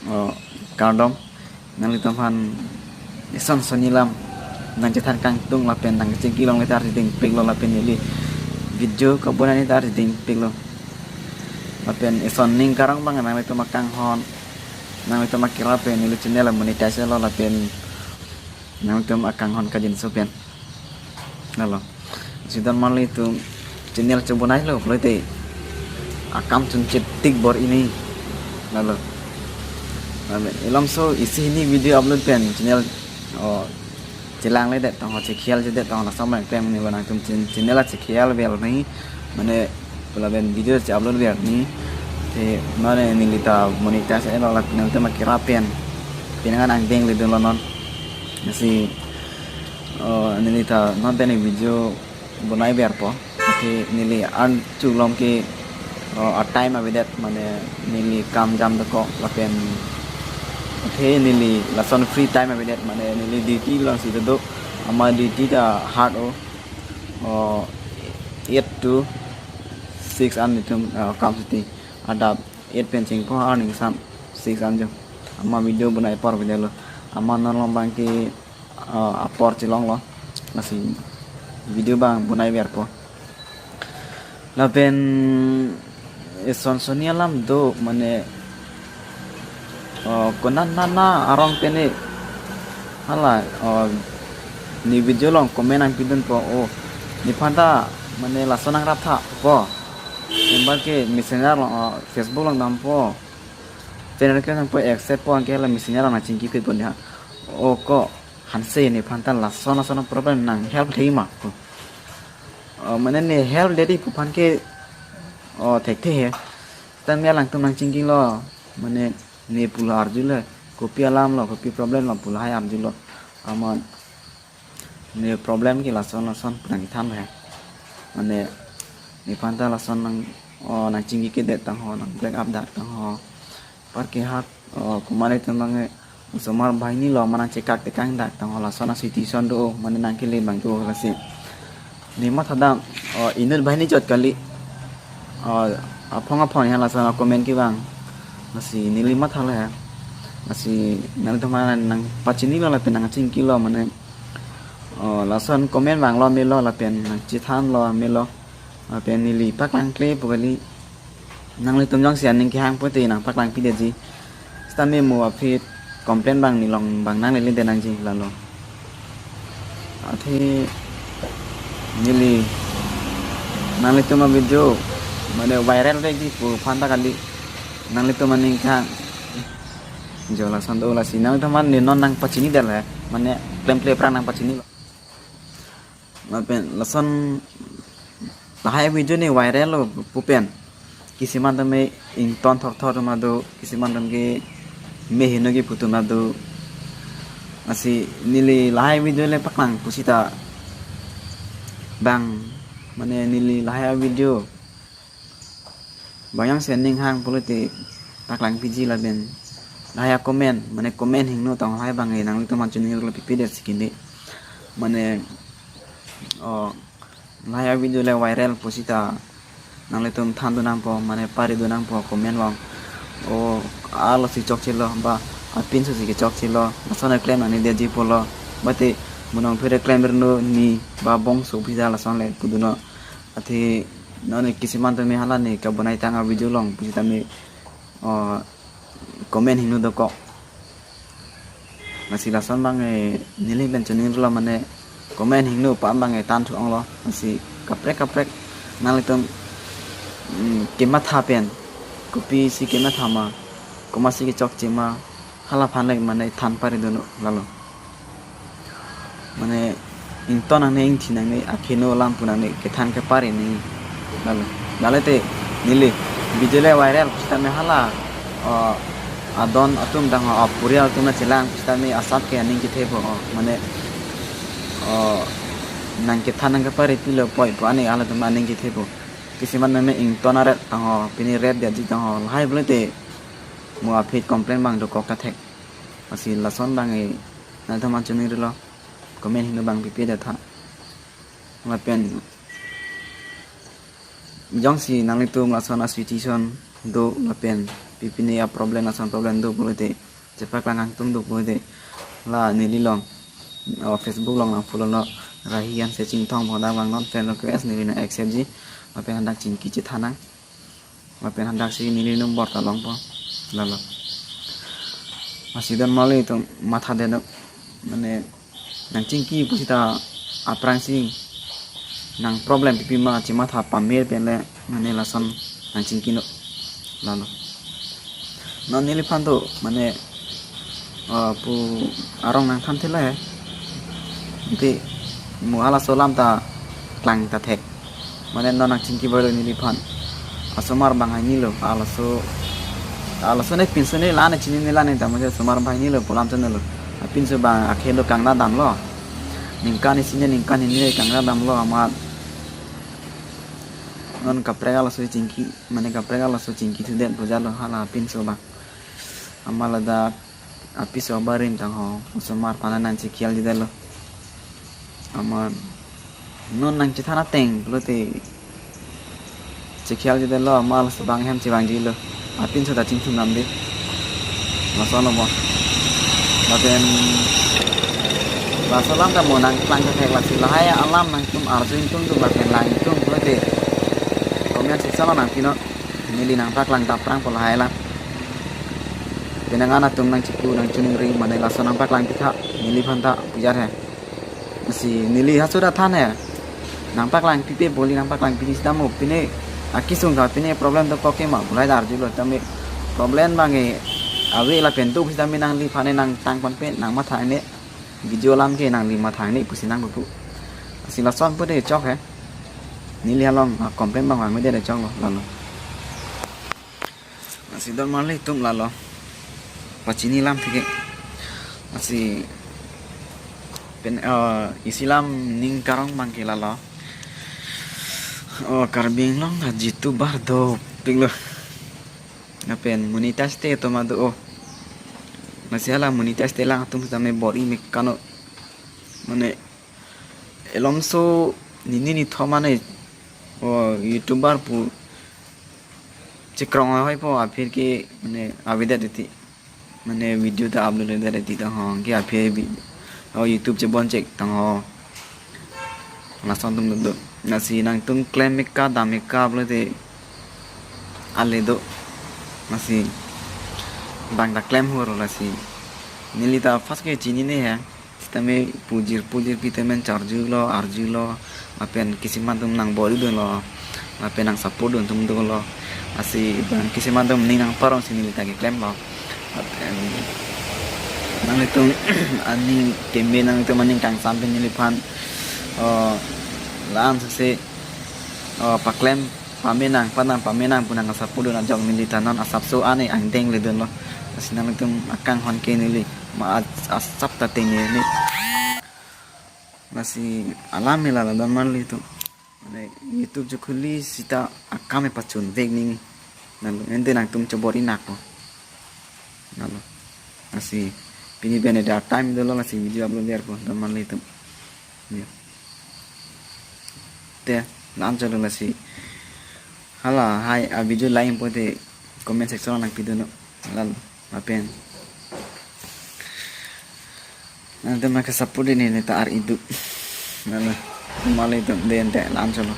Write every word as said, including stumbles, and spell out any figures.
Oh, kardom. Nanglitum aphan ison soni alam nangchethan kangtung lapen nangchingki longle ta arjiding piklo lapen neli video kabonai ta arjiding piklo. Lapen ison ning karong abang nanglitum akanghon, nanglitum akira pen neli channel monetize lo lapen nanglitum akanghon kajinso pen. Lalo. Sidon marli atum channel chobonai lo pulote akam chunchit tik bor-i ni. Lalo. Lalo. Ilomso isi hini video upload pen channel, oh, chelangledet tong ho, chekhel jedet tong ho, laso abang klem ni lo nangtum chan-, channel chekhel vel ni. Mane pu lapen video che-upload ver ni. Te mane neli ta monetize lo lapen nangtum akira pen. Pinangan angdeng le dun lo non. Lasi, oh, neli ta non pen video bonai verpo. Te neli an chulom ke, oh, a time avedet mane neli kam jam dokok lapen. Te neli lason free time avedet mane neli duty alongsi do. Ama duty ta hard o. Oh, eight to six an itum, oh, kam suti. Adap eight pen chingpo arni sam six an jo. Ama video bonai apor avedet lo. Ama non along abang ke, ah, apor chelong lo. Lasi video abang bonai verpo. Lapen ison soni alam do mane, oh, konat nana arong pen ne hala, oh, ne video along comment nangpidunpo, oh, nephan ta mane laso nangrap tha po. Number ke messenger along, oh, Facebook along dampo. Friend request dampo, accept po, anke la messenger along nangchingki phit po ne ha. Oh, ko hanse nephan ta lason lason problem nang help thei ma ko. Oh, mane ne help dedi pu aphan ke, oh, thekthe he. Seta me alangtum nangchingki lo, mane ne pulo arjulo, kopi alam lo, kopi problem lo pu lahai arjulo. Amat ne problem ke lason lason pu nangkethan he. Mane nephan ta lason nang, oh, nangchingki kedet tang ho, nang break up dak tang ho. Apar ke hak, oh, komat itum abang ke osomar banghini lo, mane nangchekak tekang dak tang ho, lason a situation do, mane nangkele abang do lasi. Ne matha dam, oh, inut banghini chot kali. Oh, aphong aphong ya lason a comment ke abang. Lasi neli matha lo ya. Lasi nangtum aphan nangpachini lo lapen nangchingki lo mane. Oh, lason comment vanglo melo lapen nangchethan lo melo. Lapen neli paklangkle pu kali. Nanglitum jongsi aning kehang pote nangpaklang pidetji. Seta me mo aphi complain abang nelong abang nanglele det nangji lalo. Athe neli nanglitum a video mane viral vekji pu aphan ta kali. Nanglitum aning kehang jo lason do lasi nanglitum aphan ne non nangpachini det le mane klemkle aphrang nangpachini lo. Lapen lason lahai video ne viral lo pu pen. Kisiman atum ke ington thorthor atum do, kisiman atum ke me heno kipu atum do. Lasi neli lahai video le paklang pusita abang mane neli lahai video abang jongsi aning hang pulote paklang piji lapen lahai comment mane comment hingno tong lahai abang ke nanglitum aphan chunilo pipi det sikinde mane, oh, lahai video le viral pusita nanglitum than do nangpo mane pari do nangpo comment along. Oh, alo si chokchelo ba apinso si kechokchelo lason klem nangji detji pulo. Mate mo nongphere klem reno ni ba bongso pisa lason le puduno. Athe non ne kisiman atum ke hala ne kabonai tang a video along pusita me, oh, comment hingno dokok. Lasi lason abang ke neli pen chunilo mane comment hingno pa abang ke than thu-onglo. Lasi kaprek kaprek nanglitum, mm, kematha pen kopisi kematha ma, komatsi kechokche ma, hala aphan le mane than pari dono lalo. Mane ington nangne, ingthi nangne, akheno alam pu nangne kethan kepari ni. Lalo. Lalo te neli video le viral pusita me hala, oh, adon atum tang ho, apurial atum nangchelang pusita me asap ke aning kethepo, oh, mane, oh, nangkethan nangkepari pilo poi pu ani halatum aning kethepo. Kisiman me ington aret tang ho, pini ret detji tang ho, lahai pulote mo aphi complain abang dokok kathek. Lasi lason abang ke nanglitum aphan chunilo. Comment hingno abang pipi det tha. Lapen jongsi nanglitum lason a situation do lapen Pipine a problem, lason problem do pulote, chepaklang nangtum do pulote, la neli along, o, Facebook along nang follow lo, Rahi Hanse Chinthong pu hadak abang non friend request, neli nang accept ji, lapen hadak chingki chethan nang, lapen hadak si neli number ta longpo, lalo. Lasi don marli atum matha detnon, mane nangchingki pusita aphrangsi nang problem pipi ma chematha pame pen le mane lason nangchingkinon, lalo. Non neliphan to mane, ah, pu arong nangthan thela he. Ante mo halaso alam ta klang ta thek. Mane non nangchingki balo neliphan. Asomar bang hini lo, halaso, halaso ne pinso ne la ne chinine la ne ta, mane asomar bang hini lo pu alam chinilo. Apinso bang akhei lo kangna damlo. Ningkan isi ne ningkan hini kangna damlo amat. Non kaprek halaso chingki, mane kaprek halaso chingki thudet puja lo hala apinso bang. Amat ladak apiso abarim tang ho, osomar aphan nangchekhial ji detlo. Amat non nangchethan ateng pulote chekhial ji detlo, amat laso bang hem chevang ji lo. Apinso ta chingthum nam de. Lason lo mo. Lapen laso alam ta mo nangklang ta thek, lasi lahai alam nangtum arju ingtungdun lapen lang ingtung pulote comment section along nangpinon. Neli nangpaklang ta aphrang pu lahai alam. Penang an atum nangchipu nangchiningri mane laso nangpaklang pitha neliphan ta pujar he. Lasi neli halaso ta than he. Nangpaklang pipe boli nangpaklang pini sitame pine akesung ta pine problem dokok ke ma pu lahai ta arjulo, tame problem bang ke ave lapen do sitame nangliphan nangtang ponpe, nangmatha ne video alam ke nangli matha ne pusi nangpu. Lasi lason pu de chok he. Neli along, ah, complain bang bang me de choklo, lalo. Lasi don marli atum lalo. Pachini alam thik ke. Lasi pen, eh, isi alam ning karong bang ke lalo. Oh, Karbi Anglong ta jitu bar dopiklo. Lapen monetize te atum ado, oh. Lasi hala monetize te lang atum sitame bor-i me kano. Mane elomso nini nithom mane, oh, YouTuber pu chekrong hoi po aphi ke mane avedet titi. Mane video ta upload det titi tang ho, ke aphi vi-, oh, YouTube chebon chek tang ho. Lason atum do. Lasi nangtum klem me ka dam me ka pulote ale do. Lasi bang ta klem hor lasi. Neli ta first ke chinine he. Sitame pujir pujir pi temen charjulo, arjulo, lapen kisiman atum nangbor-idunlo, lapen nangsupport dun atum dolo. Lasi bang kisiman atum ning nangparong si neli ta keklemlo. Lapen nanglitum aning keme, nanglitum aning kangsam pen neliphan, oh, la-an sese, oh, paklem pame nang, padam pame nang pu nangsupport dun ajok neli ta non asapso ane angdeng ledunlo. Lasi nanglitum akanghon ke neli ma as-, asap ta tengne ne. Lasi alam me lalo don marli atum. Mane YouTube chekhuli sita akam me pachun vek nangji. Lalo ante nangtum chebor-i nakpo. Lalo. Lasi pini bene da time dolo lasi video upload der ko don marli atum. Ya. Te, la-an cholo lasi. Hala hai a video like pote comment section nangpidunnon. Lalo, lapen nangtum nangkesupport ne ne ta ar-idu. Lalo, marli atum den te la-an cholo.